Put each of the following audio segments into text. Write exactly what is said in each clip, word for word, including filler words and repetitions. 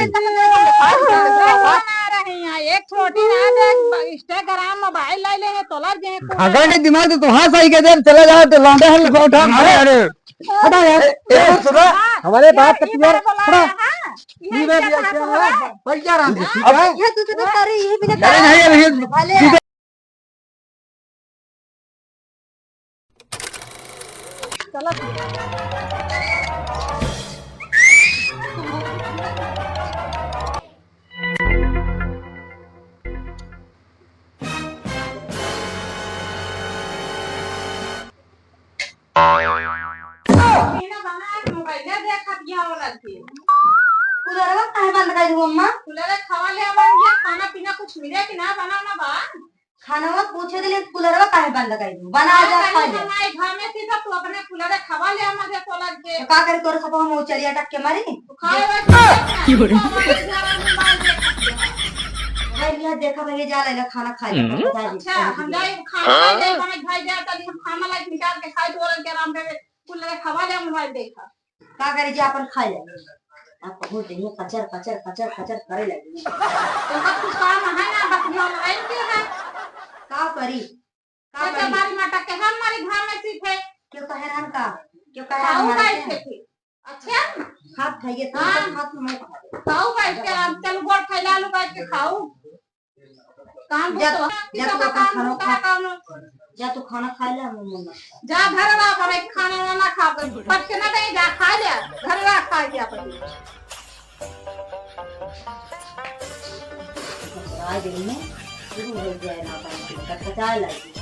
बना रही हैं, एक छोटी ना दे, Instagram मोबाइल लाई ले हैं, तोला जे कुल अगर नहीं दिमाग तो तुम्हारा सही के दे, चला जाओ तो लौंडे हैं, लौंडे हैं। अरे, अरे। हटा यार। ए, ए, सुनो। हाँ, हमारे ये बात का इधर क्लियर, बोला हटा। है, हाँ। ये ये मैं क्या भी बात अच्छा हुआ? है? पैसा रहा है, ठीक है? ये तू तो बता रही, ये भी बता अरे नहीं, अरे ये भले। चलो। बिना बना मोबाइल देखत गया वाला थी। कुलरवा काहे बंद कर दू अम्मा? कुलर हवा ले बन गया, खाना पीना कुछ मिले कि ना, बना ना बा। खानवा पूछे दिले, कुलरवा काहे बंद कर दू? बना जा, खा ले। हमारे घर में थी तो तू अपने कुलर हवा ले मजे तोला के। तो का करे तोरे सब हम उचरिया टक के मारी? तू खाए वाले की ना, तू हमारे घर में मोबाइल देखत गया। भाई, यहाँ देखा भैया, जा ले, ले, खाना खा ले, हम्म। बता दी। अच्छा, हम जाए खाना खा ले, हमें भाई जा, तनी हम खाना लाइक निकाल के खाए, तो और के आराम देवे, कुल लगे खवा ले, मोबाइल देखा। का करी जे अपन खा ले। आप बहुत दिन में कचर, कचर, कचर, कचर करे लगी। तो सब कुछ काम है ना, बस ये मोबाइल के है। का करी? का अच्छा, करी? हमारी माता के हम हमारे घर में सीखे। क्यों कहे रहन का? क्यों कहे खाऊ हमारे बैठ के? के थे। अच्छा? हाथ खाइए, तो हाँ। हाथ में मत खाओ। खाऊ बैठ के, आप चलो गोड़ फैला लो बैठ के खाऊ। काम जा, तो जा तू अपन खाना खा। जा तू खाना खा ले, हम मुंह मत खा। जा घर में अपन एक खाना वाना खा, पट के ना दे, जा खा ले, घर में खा के अपन। आ गई में शुरू हो जाए ना, अपन चिंता खचाए लगी।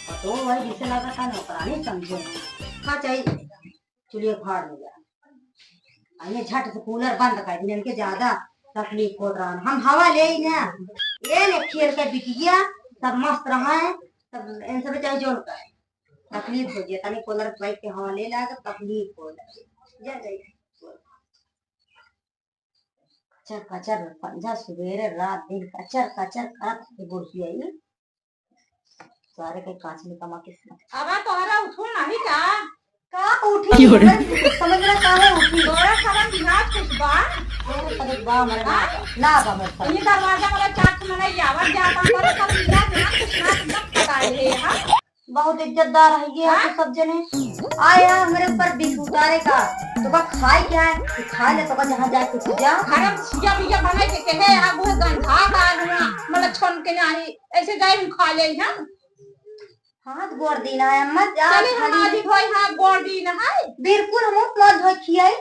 और तो वही जिसे लगा था ना, ओकरा नहीं समझे। खा चाहिए। चलिए भाड़ में जा। आ ये झट से कूलर बंद कर दी, इनके ज्यादा तकलीफ होत रहा। हम हवा ले ही ना, ये ने खेल के बिटिया, सब मस्त रहा है, सब इन सब चाहे जोन का तकलीफ हो गया। तनी कूलर बैठ के हवा ले ला, तो तकलीफ हो जाए। जा, जा, जा। कचर, कचर, पंजा सुबेरे रात दिन कचर, कचर करत के बुढ़िया ई। सारे के कांच में कमा के अब तोहरा उठो नहीं का? का उठी? की हो रे? समझ में का है उठी? तोरा सारा बिहार कुछ बा? तोरा सारे बा हमरे ना, हाँ? ना बा हमरे सारे। ये दरवाजा वाला चार ठो मनई आवत जात, तोरा सारा बिहार ना कुछ ना एकदम पता है, हाँ? बहुत इज्जतदार है ये, हाँ? तो सब जने आए हैं हमरे ऊपर बीस उतारे का। तो का खाए क्या है? तू खा ले, तो का जहाँ जाए कुछ जा। घर में छिया बिया बनाए के कहे, आ वो गंधा का हुआ, मतलब छोन के नहीं, ऐसे जाए हम खा ले हम। हाथ गोड़ दीना है, मत जा, चली हम खाली आज धोई हाथ गोड़ दीना है। बिल्कुल हम मत धोई खियाई।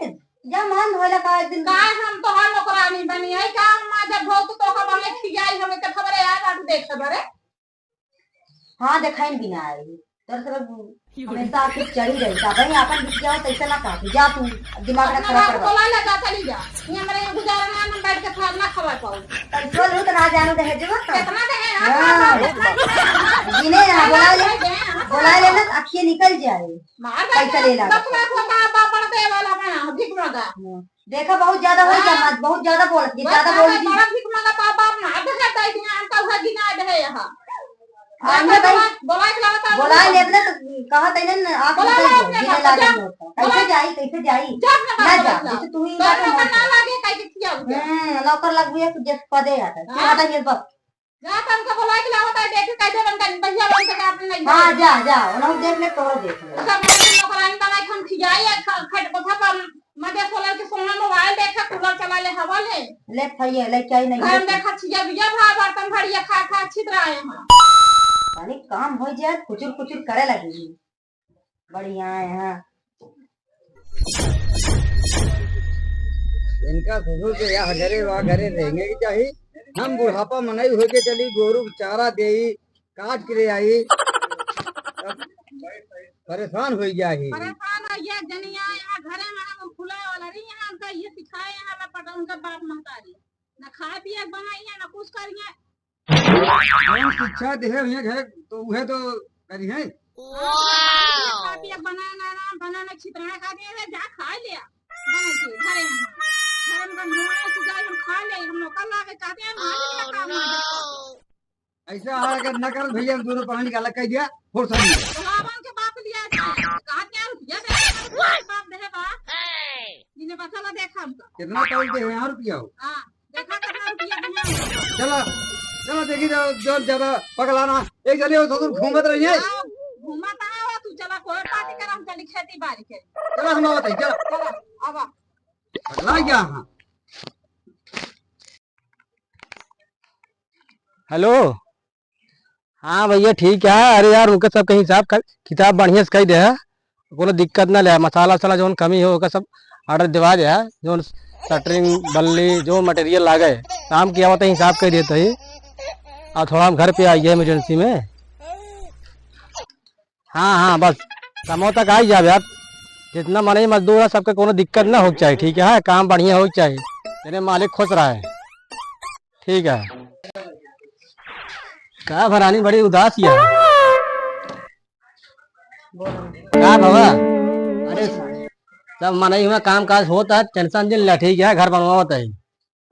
जा मान धोइला का एक दिन। काय हम तोहार नौकरानी बनी है, का हम जब धो तो तोहका बने खियाई, हमें के खबरे यार, आडू देख खबरे। हाँ, देखाइन भी ना आई। तोर सब हमेशा आखिर चढ़ी रही। का भाई, आपन बिटिया हो, तैसे ना कहा तू। जा तू, अब दिमाग ना अपना खराब बाप करवा। बोला ले, जा, चली जा। ये हमरे यहाँ गुजारा ना, हम बैठ के खाना ना खवा पाऊ। पैसवा लूट ना जानू दहेजवा का। कितना दहेज? हाँ। हाँ। गिने ना, बोला ले, हाँ। बोला ले ना, अखिए निकल जाए। मार पैसा ले ला। बस मैं को बाप, बाप दे वाला बना, भीख मांगा। हाँ। देखा, बहुत ज्यादा होई हाँ। जमात, बहुत ज्यादा बोलत, ये बस ज्यादा हाँ, बोल दी। बड़ा भीख मांगा, बाप, बाप ना, दे, दे, दे, हम तो हर दिन आ रहे यहाँ। आ, बस, नहीं भाई, बस, बोला के लावता, बोला बोला। ले अपने तो कहा तैने न, आप बोला निकल ले जाओ, अपने गिने घर लागे जा। नहीं होता। बोला। कैसे जाई, कैसे जाई? जा अपने ना बाप जा, बोला। जैसे तू ही तो ना नौकर बोल। ना लागे, काहे के किया हो गया? हम्म, नौकर लग गया, तो जस पदे आता। हाँ। क्या आता ये बाप? जा, तनका बोला के लावत है, देखी कैसे बनता है, बढ़िया बनता है, आपने नहीं हाँ, खाया। जा, जा, उन्होंने देख ले, तोहरा देख ले। सब नौकरानी बना के हम खियाई है, ख-, खट कोठा पर मजे सोलर के सोना मोबाइल देखा, कूलर चला ले, हवा ले। ले खाइए, ले क्या ही नहीं घर में लेती। देखा छिया बिया भा बर्तन भरिया खा खा छितराए हैं। अरे काम हो जाए, कुचुर कुचुर करे लगी। बढ़िया है, हाँ। इनका ससुर के या घरे वा घरे रहेंगे के चाही। हम बुढ़ापा मनई होके चली, गोरू के चारा देई, काट के ले आई, परेशान हो जाही। परेशान हो गया जनिया, यहाँ घरे में हम खुला वाला रही, यहाँ हमका ये सिखाए, यहाँ मैं पटा उनका बाप महतारी। ना खाए पिए के बनाई है, ना कुछ करी है। जौन शिक्षा देहे हुए घर, तो उहे तो करी है। हाँ, तो ना खाए पिए के बनाए, ना, ना, बना, ना छितराए खा दिए, जा खा लिया। बना के, घरे यहाँ। घरे में गंधुआ से जाए, हम खा ले, हम नौकर लागे, कहते हैं, मालिक का काम ना देखो। ऐसा अगर न कर भैया, दोनों पढ़ा लिखा अलग कर दिया, फोड़ सब दिया। भगवान के बाप लिया जाए, कहा क्या रुपया दे, बाप दे बा। जिन्हें बचल देखा हमका। कितना तौल दे यहाँ रुपया हो? हाँ। चला, चला, देखी जाओ, जो ज्यादा पगला ना। एक जने हो ससुर घूमत रही है। हाँ, घूमत आवा तू, चला कोयर पाती करा, हम चली खेती बारी के। चला, हम आवत है, चला। चला, आवा। पगला क्या? हाँ। हेलो। हाँ भैया, ठीक है। अरे यार, उनके सबके हिसाब कर, किताब बढ़िया से कही दे है, कोनो दिक्कत ना ले। मसाला वसाला जौन कमी हो, ओकर सब order दिवा दे है। जौन शटरिंग, बल्ली, जो material लागे, शाम की आवत है, हिसाब कही देते ही। और थोड़ा हम घर पे आइए emergency में। हाँ, हाँ, बस शाम तक आई जावे यार। जितना मनई मजदूर है, सबके कोनो दिक्कत ना हो चाही, ठीक है? काम बढ़िया हो चाही, तेरे मालिक खुश रहे। ठीक है। का भरानी बड़ी उदास है। का भवा? अरे, सब मनई हुआ, काम काज होता है, tension जिन ला, ठीक है, घर बनवावत है।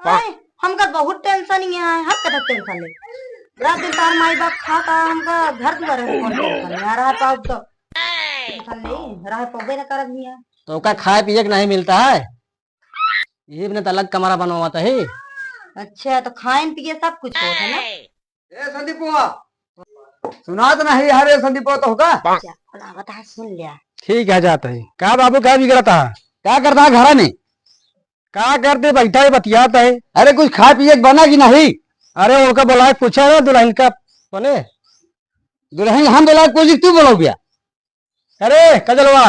आय, हमका बहुत tension ही है, हम कथा tension ले। रात दिन तार माई बाप खाता, हमका घर दुआरे में कौन tension ले, आ रहा पाउब तो tension ले, रह पौबे न करत हिया। तो ओका खाए पिए के नहीं मिलता है? यही अपने तो अलग कमरा बनवावत है। अच्छा, तो खाइन पिए सब कुछ होत है ना? ए संदीपुआ, सुनात नहीं है रे संदीपुआ तो होगा? क्या बोलावत है, सुन लिया। ठीक है, जात है। का बाबू, का बिगड़ता है? का करता है घरा में? का करते, बैठा है, बतियात है। अरे कुछ खाए पिए के बना कि नहीं? अरे उनका बोला है, पूछा ना दुल्हन का बने। दुल्हन हम बोला, कुछ तू बोलो भैया। अरे कजलवा।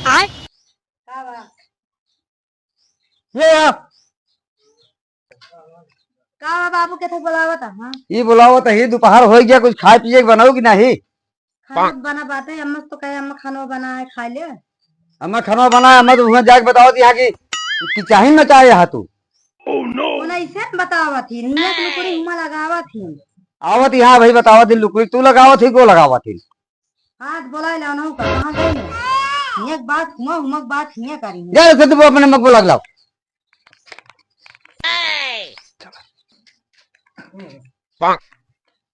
आय? का बा? ये आ। का बा बाबू, के थे बोलावत है? हाँ। ये बोलावत है, दोपहर हो गया, कुछ खाए पिए के बनाओ कि नहीं? खाना तो बना बाटे, अम्मा से तो कहे, "अम्मा खाना बना है, खा ले।" अम्मा खाना बना है, अम्मा तो वहाँ जाके बतावत यहाँ की, कि चाही ना चाहे यहाँ तू। वो ना ऐसे न बतावत ही, हियाँ के लुकुरी हुमा लगावत ही। आवत यहाँ भाई बतावत ही, लुकुरी तू लगावत ही, को लगावत ही? हाँ, तो बोला ले, उन्हों का, कहाँ गई? हियाँ के बात हुमा, हुमा के बात हियाँ करी। जा रे, संदीप, अपने मग को लग लाओ।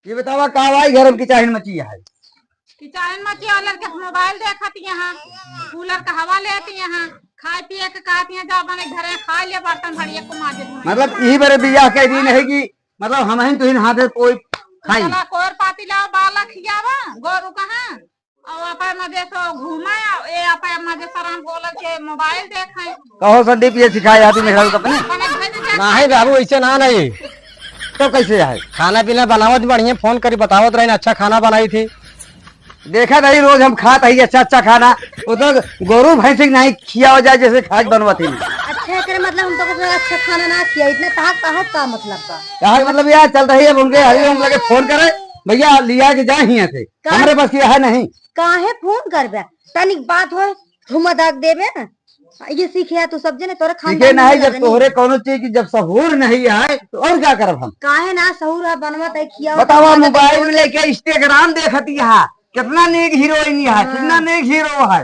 ये बतावा, का भाई घर में किचाहिन मची है? किचाहिन मची है, लड़के मोबाइल देखत यहाँ, कूलर का हवा लेत यहाँ, खाए पिए के कहत यहाँ, जा बने घरे खा ले, बर्तन भरिया को माजे धोए। मतलब, यही बरे बियाह के दिन है कि मतलब, हम ही तुहिन हाथे कोई खाई। चला, कोर पाती लाओ, बाला खियावा, गोरू कहाँ? और आपा मजे सो घूमा, ए आपा मजे सराम बोलल के मोबाइल देखे। कहो संदीप, ये सिखाए आती मेहरारू अपने? अपने घर में ना है बाबू, ऐसे ना नहीं। तो कैसे है? खाना पीना बनावत बढ़िया, फोन करी बतावत रही, अच्छा खाना बनाई थी। देखा नहीं, रोज हम खात है अच्छा अच्छा खाना, वो तो गोरू भैंस के नहीं खियावा जाए जैसे खाए बनवत ही। अच्छा, एकरे मतलब हम तो कुछ अच्छा खाना ना खिया, इतना ताकत का है, का मतलब बा? कहा मतलब यार चल रही है, अब उनके हरिओम लगे फोन करे, भैया लिया के जाए हियाँ से, का? हमरे पास ये है नहीं। काहे फोन करबे? तनिक बात होए, धुआं दाग देबे। ये सीखे तू सब जने, तोरे खानदान सीखे में नहीं, जब लगनी। तोहरे कौनो चीज की जब सहूर नहीं है, तो और क्या करब हम? काहे ना सहूर है, बनवा तय खिया बतावा, मोबाइल में लेके Instagram देखत यहाँ, कितना नेक हीरोइन है, हाँ। कितना नेक हीरो है।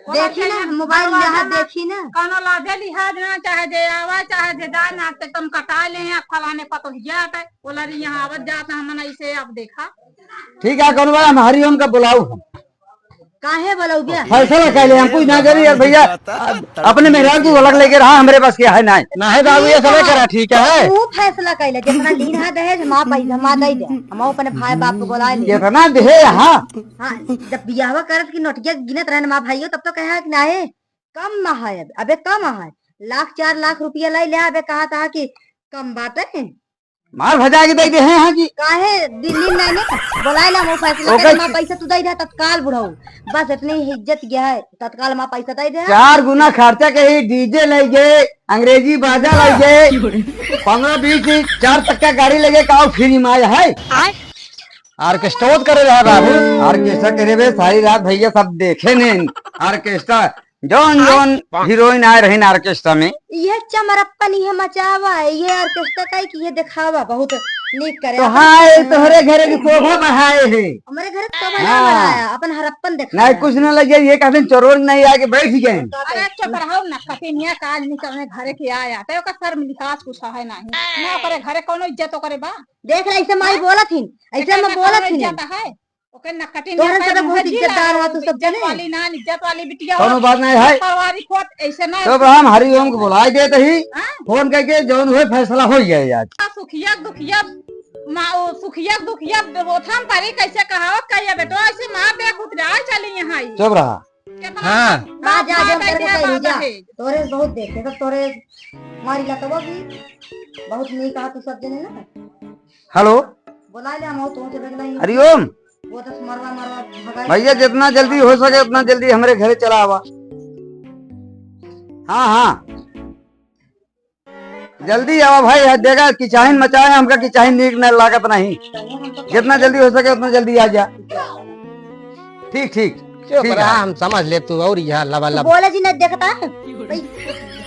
देखी ना, मोबाइल में यहाँ देखी ना। कौनो लाजे लिहाज ना, चाहे जे आवा, चाहे जे जाए ना, ते तुम कटा ले हैं, फलाने पतोहिया आटे, बोला रे यहाँ आवत जात है, हमन ऐसे अब देखा। ठीक है, कौन बा, हम हरिओम का बुलाऊ हम। काहे बोलौबे? फैसला कर ले, हम कुछ ना करी यार भैया, अपने मेहरारू को अलग लेके रहा, हमरे पास क्या है ना। ना है बाबू, ये सब करा, ठीक है। तू फैसला कर ले, जितना लीन है दहेज, माँ पैसा, माँ दे दे, हम अपने भाई बाप को बुला ले। जितना दे, हाँ। हाँ, जब बियाहवा करत की नोटिया गिनत रहन माँ भाइयों, तब तो कहा कि नाहे, कम ना है, अब अबे कम है, लाख चार लाख रुपया लाई ले, अबे कहा था कि कम बाटे। मार भजा के दे दे हैं, हाँ जी। काहे दिल्ली में नहीं बोलाए ला, वो फैसला ओकर करे, माँ पैसा तू दे दे तत्काल बुढ़ऊ, बस इतनी ही इज्जत गया है, तत्काल माँ पैसा दे दे। चार गुना खर्चा के ही DJ ले गए, अंग्रेजी बाजा ले गए, पंद्रह बीस चार चक्का गाड़ी ले गए, का फ्री में आया है? आय? ऑर्केस्ट्रा करे रहा बाबू। ऑर्केस्ट्रा करे बे, सारी रात भैया सब देखे ने ऑर्केस्ट्रा। जौन, हाँ? जौन हीरोइन आए रही ना ऑर्केस्ट्रा में। ये चमरप्पन ये मचावा है, ये ऑर्केस्ट्रा का है कि ये दिखावा बहुत नीक करे। तो अपन हाँ, ये हाँ। तोहरे घरे की शोभा बढ़ाए है। हमारे घरे की शोभा ना हाँ। बढ़ाया, अपन हरप्पन दिखाया। नहीं, कुछ ना लगे, ये कहते चोरोर नहीं आके बैठ गए। अरे चुप रहो ना, कतिनिया का आदमी के अपने घरे के आया, तो ओकर शर्म लिहाज कुछ है नहीं। ना ओकरे घरे कोनो इज्जत ओकरे बा। देख रहे, ऐसे माई हाँ? बोलत हिन, ऐसे एकर में ना बोलत कोनो हिन। इज्जत है। ओके नकटी तोहरे नियर से तो बहुत मुँह इज्जतदार जिला, है, तू सब इज्जत जने। वाली ना, इज्जत वाली बिटिया कौनो हो, बात नहीं है। पारिवारिक होत, ऐसे ना तो हम हरिओम को बुलाए देते ही, हाँ? फोन करके जौन हुए फैसला हो जाए आज। सुख सुखिया दुखिया, मा-, ओ, सुखिया दुखिया, ओथम परी कैसे कहावत कहिया बेटो, ऐसे मार दे कुछ रहा चली यहाँ ही। चुप रहा। कितना हाँ। बाप हाँ, जा, मार जा, दे तेरे को दिया, कहीं बाबा जा। है। तोरे बहुत देखे, तो तोरे मारी लतवा भी बहुत नहीं कहा तू सब जने ना। हेलो। बोला ले, हम तो चले गए। हरिओम। वो तो मरवा, मरवा भगाई। भैया, जितना जल्दी हो सके, उतना जल्दी हमरे घरे चला आवा। हाँ, हाँ। जल्दी आवा भाई, हद देगा, किचाहिन मचाए, हमका किचाहिन नीक न लागत नहीं। जितना जल्दी हो सके, उतना जल्दी आ जा। ठीक, ठीक, चुप ठीक रहा, है। हम समझ ले तू, और यह लबा तू लब। बोले जी, नहीं देखता है? भाई,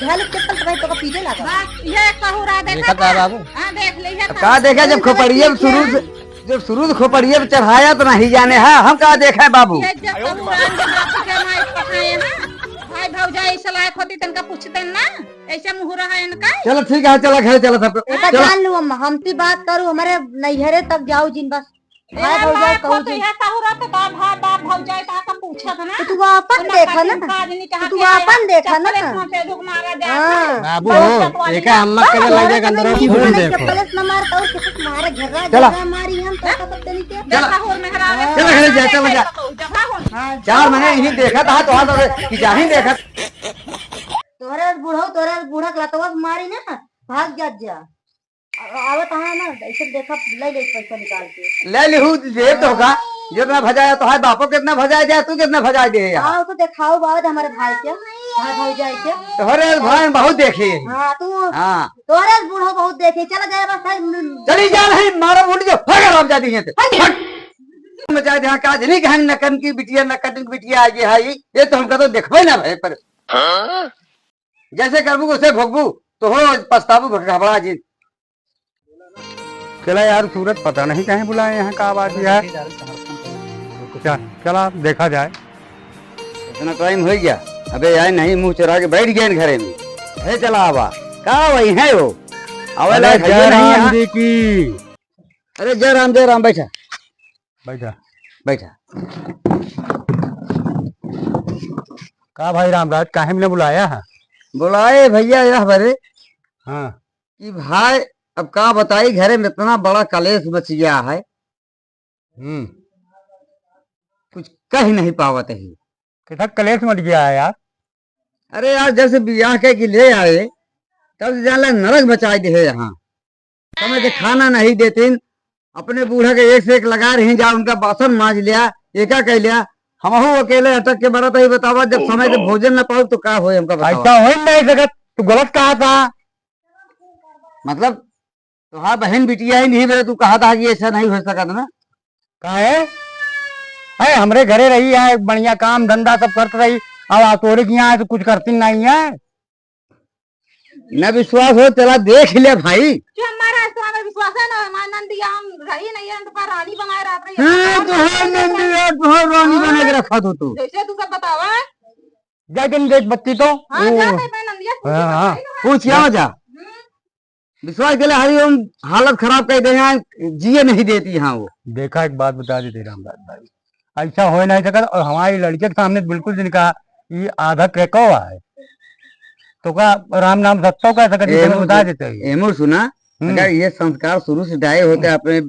झाल चप्पल तो भाई, तो पीछे लगा। बस, ये कहू रहा, देखा देखा था? बाबू? हाँ, देख ले, ये अब कहू का देखा, जब रहा, खोपड़िए में देखा। शुरू से, जब शुरू से खोपड़िए में चढ़ाया तो नहीं जाने, हाँ, हम का देखा है बाबू? ये जब कहू रहा, जब बापू के माई पठाए ना, भाई भौजाई से लायक होती, तनका पूछते ना। ऐसे मुँह रहा इनका। चलो ठीक है, चलो घरे चलो सब। एका चलो। जान लो अम्मा, हमती बात करू, हमरे नैहरे तक जाऊ जिन बस। ए भाई भौजाई माँ, कहू खुद जिन। यह कहू रहते तो भाई बाप भौजाई तो आके पूछत ना। तो तू आपन देखा ना। तो तू आपन देखा ना। हाँ। बाबू हो, एका अम्मा के लग जाए अंदर। चप्पल से मार, तो किसी मारे घेर्रा, चला। घेर्रा मारी हम तो सब तरीके। देखा हो मेहरावे। चला घरे जा, चला जा। हाँ, चार महीने यही देखा था, तो हाथ और कि जा ही देखा। तोहरे बूढ़ो, तोहरे बूढ़ा के लतवा से मारी ना, भाग जात जा। आ-, आवत है ना, ऐसे देखा, ले ले पैसा निकाल के। ले लिहू, जेब तो होगा, जितना भजाया तो है, बापो कितना भजाया दे, तू कितना भजाया दे यार। आओ तो देखाओ बाबा हमारे भाई के, भाई भौजाई के। तोहरे भाई बहुत देखे। हाँ, तू हाँ। तोहरे बूढ़ो बहुत देखे, चला जाए बस, भाई। चली जा रही, मारो उठ जो, भाग आराम जा दी है। हट। मचा दे, हाँ, काज नहीं कहें, नकन की बिटिया, नकन की बिटिया आ गई है, ये तो हमका तो देखबे ना भय पर। हाँ? जैसे करबू, वैसे भोगबू, तो हो पछताबू, घबरा जी। चला यार, सूरत पता नहीं कहीं बुलाए, यहाँ का आवाज है। क्या, चला देखा जाए। इतना टाइम हो गया, अबे आए नहीं, मुंह चुरा के बैठ गए घरे में। हे चला आवा, का वही है वो? अबे अरे लायक है जय नहीं राम यहाँ। जी की। अरे जय राम, जय राम, बैठा। बैठा। बैठा। का भाई रामराज, काहे में ने बुलाया है? बुलाए भैया यह बरे हाँ। कि भाई, अब का बताई, घरे में इतना बड़ा कलेश मच गया है, हम्म। कुछ कह नहीं पावत है। कितना कलेश मच गया है यार? अरे यार, जब से बियाह के कि ले आए, तब से जान ला नरक मचाए दे है यहाँ। समय से खाना नहीं देतीन, अपने बूढ़ा के एक से एक लगा रही जा, उनका बासन मांज लिया, एका कह लिया, हमहू अकेले अटक के बड़ा। तो ये बतावा, जब समय से भोजन न पाऊ तो का होए, हमका बतावा। ऐसा हो ही नहीं सकत, तू गलत कहा था। मतलब, तोहार बहन बिटिया ही नहीं बे, तू कहा था कि ऐसा नहीं हो सकत ना। काहे? अरे, हमरे घरे रही है, बढ़िया काम धंधा सब करत रही, अब आ तोरे के यहाँ है तो कुछ करती नहीं है। न विश्वास हो, चला देख ले भाई। जो हमारा है, तो हमें विश्वास है ना, हमारे नंदिया हम रही नहीं है, तो पर रानी बनाए रहत रही। हाँ, तो है नंदिया, तो है रानी हाँ। बना के रखा तो तू। जैसे तू सब बतावा। जा के देख बत्ती तो। हाँ, वो जा, मैं नंदिया से पूछ हाँ, हाँ। बताई ना। पूछ, क्या हो जा? हम्म। विश्वास के लिए हरिओम हालत खराब कर दे हैं, जिए नहीं देती यहाँ वो। देखा, एक बात बता देते रामदास भाई, ऐसा हो नहीं सकता। और हमारी लड़के के सामने बिल्कुल जिन कहा, ये आधा ट्रैको है, तो का राम नाम सत्तो कह सकते, ए, तुमने एमो बता सु-, देते हैं। एमो सुना, हम्म। अगर ये संस्कार शुरू से डाए होते अपने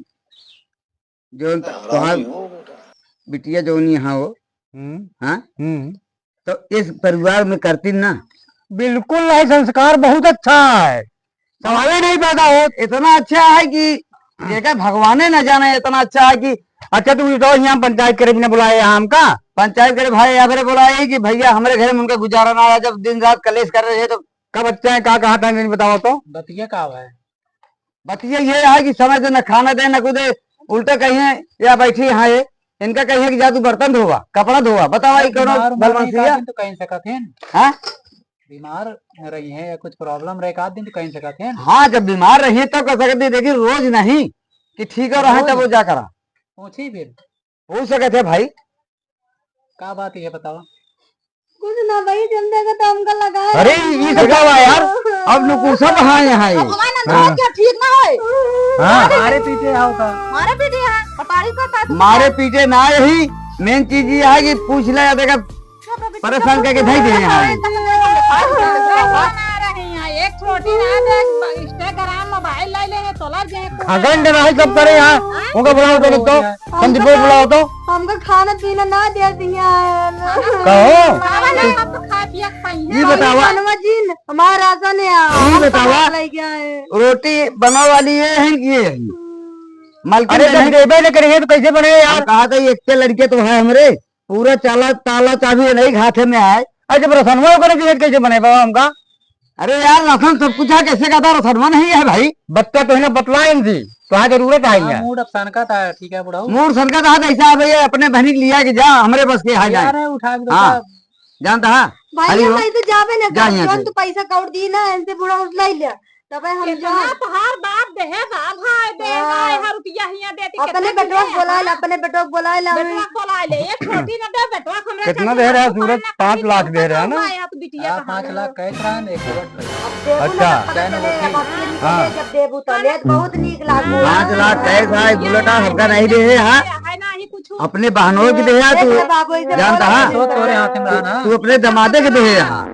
जो तोहार बिटिया जौन यहाँ हो, हम्म। हाँ? हम्म। तो इस परिवार में करती ना? बिल्कुल नहीं, संस्कार बहुत अच्छा है, सवाल ही नहीं पैदा हो। इतना अच्छा है कि जेकर भगवाने न जाने, इतना अच्छा है कि अच्छा, तू तो यहाँ पंचायत करे बिना बुलाए यहाँ हमका? पंचायत करे भाई, यहाँ पर बुलाए कि भैया, हमरे घर में उनका गुजारा ना है, जब दिन रात कलेश कर रहे हैं तो। का बच्चा है, का कहा था, नहीं बताओ तो। बतिया का है? बतिया ये है कि समय से न खाना दे, न कुछ दे, उल्टा कहिए, या बैठी यहाँ ये, इनका कहिए कि जा तू बर्तन धोवा, कपड़ा धोवा, बतावा, ये कौनो बीमार उमार भलमानसी रही है? तो कह सकत हैं। हाँ? बीमार रही है या कुछ problem रहे, एक आध दिन तो कह सकत हैं। हाँ, जब बीमार रही है, तब कह सकते हैं, लेकिन रोज नहीं कि ठीक हो रहा है, तब वो जा करा। पूछी फिर। हो सकत है भाई। का बात है बतावा? कुछ ना भाई, जब देखा तो हमका लगा है। अरे, ये सब का हुआ यार? अब नुकुसा कहाँ है यहाँ ये? अब हमारे नंदू हाँ। क्या ठीक ना है? हाँ। मारे पीटे आओ का? मारे पीटे हैं, पटारी का था। मारे पीटे ना यही, main चीज ये है कि पूछ ले, देखा, परेशान करके धई दे यहाँ ये। एक छोटी ना देख, Instagram mobile ले लेंगे तो चला जाए तो घमंड रहे सब करे यहाँ। हाँ? उनका बुलाओ तो, तो, हाँ? संदीप को बुलाओ तो। हमका खाना पीना ना दे दिया है। कहो। बाबा ने सब तो खा पिया के पाई हैं। ये बतावा। मनवा जी न, हमारा राशन है, ये हम बतावा। कहाँ लइ गया है? रोटी बनवा वाली ये है कि ये है? मालकिन अरे, जब नहीं देबे न करिए तो कैसे बने यार? हम कहा था, ये एक के लड़के तो है हमरे, पूरा चाला, ताला, चाबी नहीं हाथे में आए। अरे, जब रसनवा ओकरे के कैसे बने बाबा हमका? अरे यार, रसन सब कुछ है, कैसे कहता रसनवा नहीं है भाई? बच्चा तो है ना, बतलाए इनसे, तो हाँ जरूरत है हाँ, यार। मूड अब सनका था, ठीक है बुढ़ऊ। मूड सनका था, तो ऐसा है भैया, अपने बहनी के लिया के जा, हमरे बस के यहाँ जाए। यार, उठा के हाँ, देखा। जानता है? भाई, खाली हम वो तो जाबे ना जा कर, यहाँ जौन से। तू पैसा कौड़ दी ना, इनसे बुढ़ऊ उठला ही लिया। तबे हम इतना जा। तोहार बाप देहे बा, भाई दे हाँ। रहा है, रुपया हियाँ देती, अपने कितना बेटवा के दिए बोलाए ला, हैं? अपने बेटवा के बोलाए ला। बेटवा के बोलाए ले, ये छोटी ना दे, बेटवा के हमरा कितना चाचा दे रहा है आपको सूरज? पाँच लाख पाँच लाख दे रहा है ना? पाँच लाख दे रहा है, पाँच लाख कैश रहा है, एक करोड़। अब देबू अच्छा। ना, पता चले, अब आप फिर हाँ। जब देबू तो लेत बहुत नीक लागू। पाँच लाख कैश है, बुलेट हमका नहीं दे है, हाँ? है ना, ही कुछ अपने बहनों के देहे, तू जानता है? तू अपने दमादे के देहे, हाँ।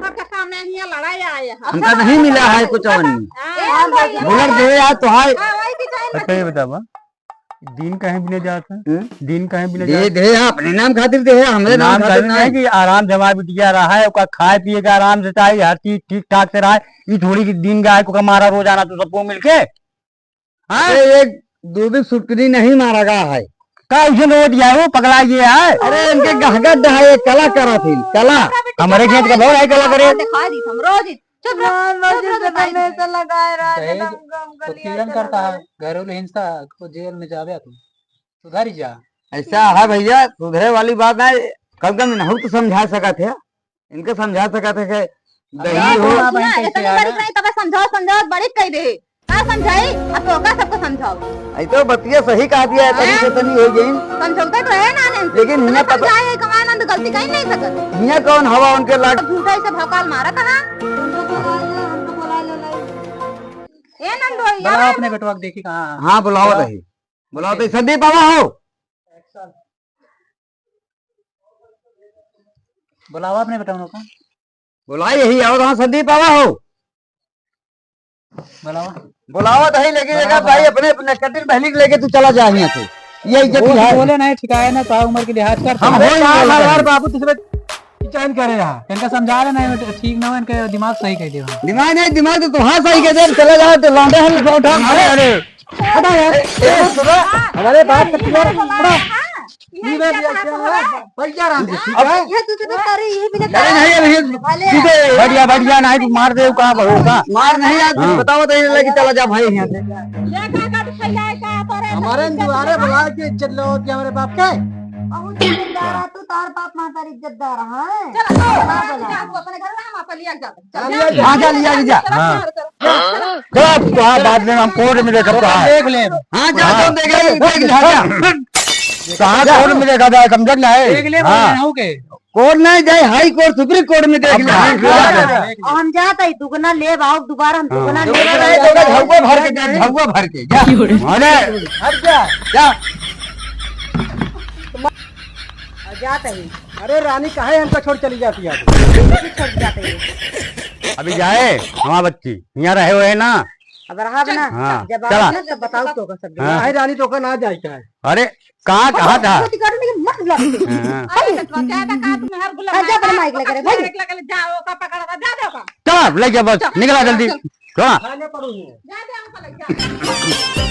हमका नहीं मिला है कुछ और नहीं। बुलेट देहे, हाँ, तो हाय। अच्छा, ये बतावा, दिन काहे बिना जात है? हम्म? दिन काहे बिना दे, जात? दे, हाँ, अपने नाम खातिर देहे, हमरे नाम नाम खातिर खातिर नहीं। नहीं कि आराम से हमारा बिटिया रहा है, ओका खाए पिए का आराम से चाही, हर चीज ठीक ठाक से रहा है। ई थोड़ी कि दिन गाय को मारा रोजाना तू सबको मिलके। हाँ? अरे, एक दो भी सुटकनी नहीं मारा गया है। का उसे नोट दिया है, वो पगला ये है। अरे, इनके गहगट है, ये कला करा थी, कला। हमारे खेत का बहुत है कला करे। दिखा दी हम रोज ही। चुप रहो, मार, मार, चुप रहो, जिससे दिखाई हमेशा दे। लगाए रहा है, दहेज जन्म गम का लिए उत्पीड़न चला करता है, गया। घरेलू हिंसा को जेल में जावे तू, सुधर जा। ऐसा है भैया, सुधरे वाली बात है। कम कम इनहू तो समझा सकत है, इनके समझा सकत है कि अब दही आप हो। ना सुना, बहन कैसे इतनी आया? बड़ी नहीं, तब समझाओ, समझाओ, बड़ी कह दे। का समझाई? अब तो का सबको समझाओ। आई तो बतिया सही कहा दिया है, तनी से हाँ। तनी हो गई। समझौते तो है ना, नहीं। लेकिन हियाँ पता समझाए, कमाए ना तो गलती कहीं नहीं सकत। हियाँ कौन हवा उनके लाग? झूठा इसे भौकाल मारा था, हाँ? हमको बुला ले, हमको बुला ले, नहीं। ए नंदोई, बुलाओ यार। अपने बेटवा को, देखी कहाँ है। हाँ, बुलाओ बुलाओ। दही। बुलाओ दही, संदीप बाबा हो। बुलाओ अपने बेटवा को। बुलाओ, यही आओ, हाँ, संदीप बाबा हो। बुलाओ। बुलाओ दही, लेके बुलाओ, जाएगा भाई, बुलाओ। अपने, अपने कटिन बहनी के लेके तू चला जा यहाँ से। ये इज्जत वो है। बोले नहीं, ठिकाए ना, तो उम्र के लिहाज कर। हम अरे होई का बोलते है यार हैं। बाबू, दूसरे की चैन करे रहा। इनका समझा लेना, ये ठीक ना हो, इनके दिमाग सही कर दिया। दिमाग नहीं, दिमाग तो तुम्हारा सही कर दे, चले जाओ, तो लौंडे हैं, लौंडे हैं। अरे, अरे। हटा यार। ए, ए, सुनो। हमारे बात का क्लियर, हटा। ये मैं भी अच्छा है, भैया राम जी, ठीक है? ये तुझे तो सारे ये भी ना अरे नहीं, अरे ये भले। सीधे। बढ़िया, बढ़िया, नहीं तो मार दे, कहाँ भरोसा? मार नहीं यार, हाँ। बताओ तो ये लगे, चला जा भाई यहाँ से। ये का का फैलाए का, तोरे हमारे सब इज्जत दुआरे का। बुला के इज्जत लो कि हमारे बाप के? बहुत इज्जतदार है तू, तार बाप महतारी इज्जतदार है। चलो, चलो, हाँ, चलो, बोला। जा, तू अपने घर में, हम अपन लिया के जाते हैं। चल, हाँ, जा, लिया के जा। चलो, हाँ। चलो, चलो, चलो। चल, अब तो हाँ, बाद में हम कोर्ट में देखब तो हाँ। देख ले। हाँ, जा, हाँ। तुम देख ले, देख ले, हाँ, जा। तो हाँ, कोर्ट में देखा जाए, समझत ना है? देख ले, हाँ। बोले ना हो के। कोर्ट नहीं जाए, हाई कोर्ट, सुप्रीम कोर्ट में देख अब ले। हाँ, हाँ, हाँ। हाँ। हम जात है, दुगना लेब, आओ दोबारा हम हाँ। दुगना लेब। दुगना नहीं, दुगना झउआ भर के जा, झउआ भर के, जा। अरे, हट जा, जा। और जात है। अरे रानी, काहे हमका छोड़ चली जाती है? कैसे छोड़ जाते हो? अभी जाए, हमार बच्ची, यहाँ रहे हुए ना। अब रहा बना, हाँ, जब चला। आओ ना, तब बताओ तो का सब। हाँ। काहे रानी, तो का ना जाए का है? अरे, कहाँ, कहाँ था? छोटी गाड़ी में मत बुला। हाँ। अरे, तो क्या था, कहाँ तुम्हें हर गुलाब हाँ, जा, अपने माइक लेकर, भाई। माइक लेकर जाओ, का पकड़ का, जा, जा, का। चला, ले जा बस, चल, निकला चल, जल्दी। चल। चला। खाने पड़ूंगी। जा, जा, हमको ले जा।